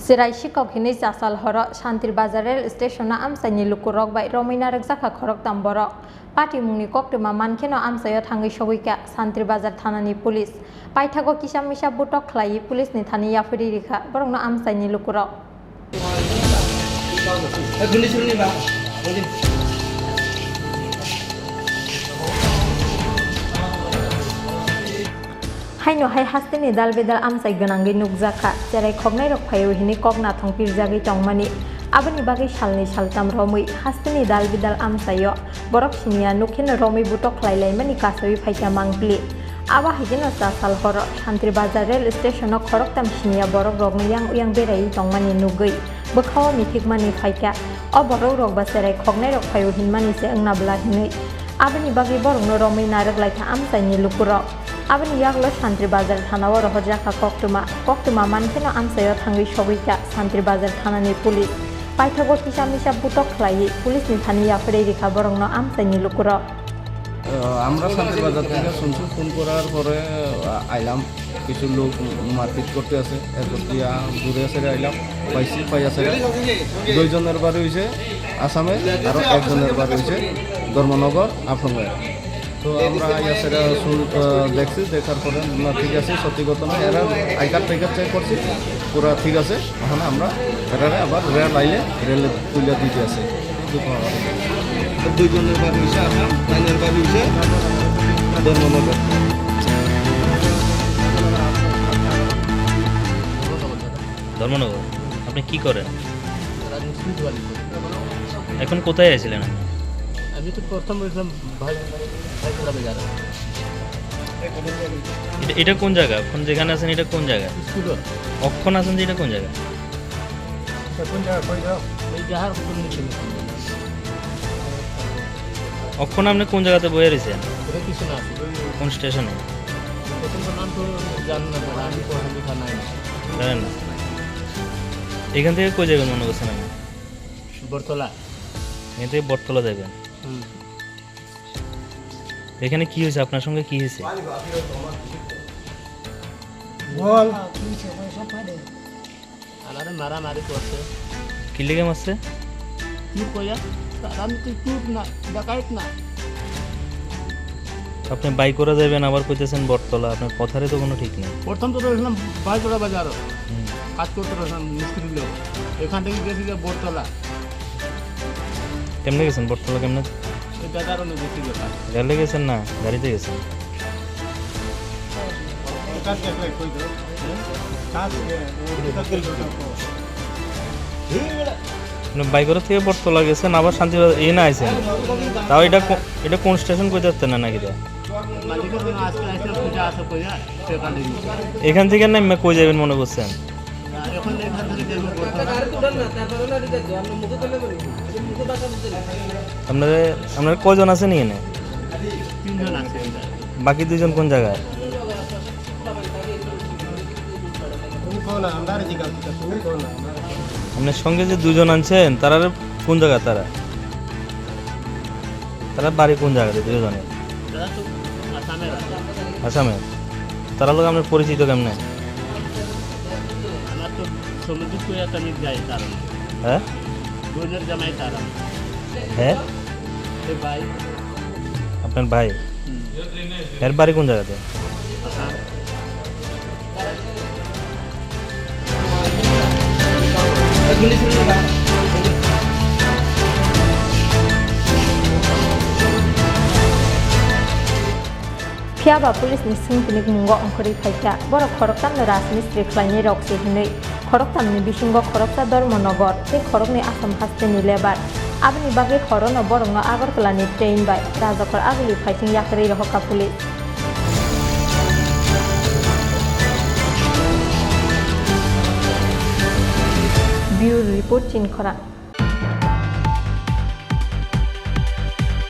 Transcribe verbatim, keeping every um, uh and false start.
Cherai sikok hinwi chasal horo Santri Bazar rail station-o amchaini lukurok bai romwi narwkjakha khoroktham borok. Patimungni koktwma mankheno amchaio thangwi sogwikha Santri Bazar thanani police. Paithago kisa misa butok khlaiwi police-ni thani yapharwi rikha borokno amchaini lukurok. Haino hai hasteni dal bedal amchai gwnangwi nukjakha, cherai khoknairok phaio hinwi kok nathong pirjagwi tongmani. Aboni bagwi salni saltam romwi hasteni dal bedal amchaio borok siniya nukheno romwi butok khlai laimani kasawi phaikha mangpili. Abo hai kheno chasal horo Santri Bazar rail station-o khoroktham siniya borok rokno yang uyang beraiwi tongmani nugwi bwkhao mithikmani phaikha. O borok rok ba cherai khoknairok phaio hinmani se wngna bwla hinwi. Aboni bagwi borokno romwi narwk laikha amchaini lukurok. Aboni yagulo Santri Bazar thanao rohorjakha koktwma. Koktwma mankheno amchaio thangwi sogwikha Santri Bazar thanani police. Paithago kisa misa butok khlaiwi police-ni thani yapharwi rikha borokno amchaini lukurok. আহ, আমরা শান্তিবাজার থেকে শুনছি, ফোন করার পরে, আহ, আইলাম। কিছু লোক মারপিট করতে আছে, এরপর দিয়া দূরে আছে আইলাম, পাইছি, পাই আছে। দুইজনের বাড়ি হইছে আসামে, আরো একজনের বাড়ি হইছে ধর্মনগর, আফলংয়ে। তো আমরা আইয়া সেটা শুন-, আহ, দেখছি, দেখার পরে না, ঠিক আছে, সত্যি ঘটনা। এরা আই কার্ড টাই কার্ড চেক করছি, পুরা ঠিক আছে। এখন আমরা এরারে আবার রেল আইলে রেলে তুলে দিতে আছে। দুইজনের বাড়ি হইছে আসাম, লাইনের বাড়ি হইছে ধর্মনগর। ধর্মনগর। আপনি কি করেন? রাজমিস্ত্রি দোকানি করি। এখন কোথায় আছিলেন আপনি? আমি তো প্রথম হয়েছিলাম ভাই, ভাইখোলা বাজারে। এটা, এটা কোন জায়গা? এখন যেখানে আছেন, এটা কোন জায়গা? স্কুল। অখন আছেন যে, এটা কোন জায়গা? এটা কোন জায়গা, কই যাও? এই যাহার কোন নিচে নিচে। অখন আপনি কোন জায়গাতে বয়ে রয়েছেন? এটা কিছু না আছে। কোন স্টেশনে? প্রথম তো নাম তো জানি না, দাদা, আমি পড়ালেখা নাই। জানেন না? এখান থেকে কই যাবেন মনে করছেন আপনি? বটতলা। এখান থেকে বটতলা যাবেন। হুম। এখানে কি হয়েছে? আপনার সঙ্গে কি হয়েছে? বল। আমারে মারামারি করছে। কি লেগে মারছে? চুর কইয়া, আর আমি তো চুর না, ডাকাইত না। আপনি বাইকোরা যাবেন, আবার কইতেছেন বটতলা, আপনার কথারই তো কোনো ঠিক নেই। প্রথম তো রয়েছিলাম বাইকোরা বাজারও, হুম। কাজ করতে রয়েছিলাম মিস্ত্রি লোক, এখান থেকে গেছি যে বটতলা। কেমনে গেছেন বটতলা, কেমনে? এই দাদার অনেক বেশি ব্যাপার। রেলে গেছেন না, গাড়িতে গেছেন? মানে বাইকোরা থেকে বটতলা গেছেন, আবার শান্তিবাজার এই না আইছেন। তাও এটা কো-, এটা কোন স্টেশন কইতে পারতেন না নাকি রে? মালিকের জন্য আজকে আইসলাম, পূজা আছে কইয়া, সেখানে গেছি। এখান থেকে নেমে কই যাবেন মনে করছেন? আপনারা, আপনারা কয়জন আছেন এখানে? তিনজন আছে। বাকি দুইজন কোন জায়গায়? আপনার সঙ্গে যে দুইজন আনছেন, তারা কোন জায়গা তারা? তারা বাড়ি কোন জায়গাতে দুইজনের? তারা তো আসামের আছে। আসামের? তারা লোক আপনার পরিচিত কেমনে? আমার তো সমুদ্র তো একটা আমি যাই কারণ। হ্যাঁ? বোনের জামাই কারণ। হ্যাঁ? এ ভাই। আপনার ভাই? হুম। এর বাড়ি কোন জায়গাতে? Assam. Phiya ba police ni swngchini mungo ongkhorwi phaikha. Borok khoroktham no rajmistri khlainai rok se hinwi. Khoroktham ni bisingo khoroksa Dharmanagar tei khoroknwi Assam hasteni lebar. Aboni bagwi horono borokno Agartala ni train bai Rajakhor aguli phaising yakarwi rohorkha police. Bureau report, Chinkhora.